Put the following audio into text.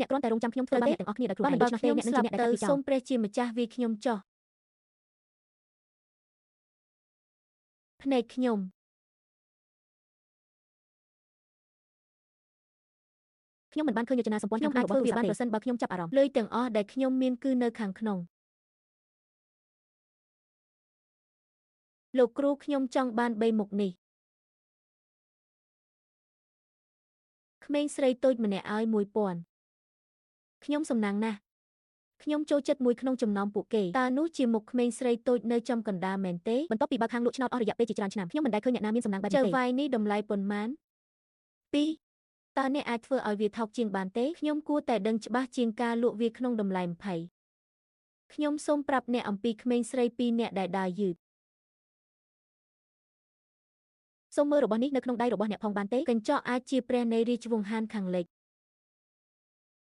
អ្នកគ្រាន់តែរងចាំខ្ញុំធ្វើបានអ្នកទាំងអស់គ្នាដោយខ្លួនឯង បើ ដូច្នោះ ខ្ញុំ ទេអ្នកនឹង ស្លាប់ ជាអ្នកដែល ទៅ កាត់វាចោល សូមព្រះជាម្ចាស់វាយខ្ញុំចុះភ្នែកខ្ញុំ ខ្ញុំមិនបានឃើញរចនាសម្ព័ន្ធ ខ្ញុំ ខាង អាចធ្វើវា ក្នុងរបស់ទូរស័ព្ទទេ បានប្រសិនបើខ្ញុំចាប់អារម្មណ៍លុយទាំងអស់ដែលខ្ញុំមានគឺនៅខាងក្នុងលោកគ្រូខ្ញុំចង់បាន3មុខនេះក្មេងស្រីតូចម្នាក់ឲ្យ1000ខ្ញុំសំណាងណាស់ខ្ញុំចូលចិត្តមួយក្នុងចំណោមពួកគេតើនោះជាមុខក្មេងស្រីតូចនៅចំកណ្ដាលមែនទេ បន្ទាប់ពីបើកហាងលក់ឆ្នោតអស់រយៈពេលជាច្រើនឆ្នាំខ្ញុំមិនដែលឃើញអ្នកណាមានសំណាងបែប ចៅ នេះទេ វ៉ាយនេះតម្លៃប៉ុន្មាន2តើអ្នកអាចធ្វើឲ្យវាថោកជាងបានទេខ្ញុំគួរតែដឹងច្បាស់ជាងការលក់វាក្នុងតម្លៃ20ខ្ញុំសូមប្រាប់អ្នកអំពីក្មេងស្រី2នាក់ដែលដើរយឺត សូមមើលរបស់នេះនៅក្នុងដៃរបស់អ្នកផងបានទេ កញ្ចក់អាចជាព្រះនៃរាជវង្សហានខាងលិច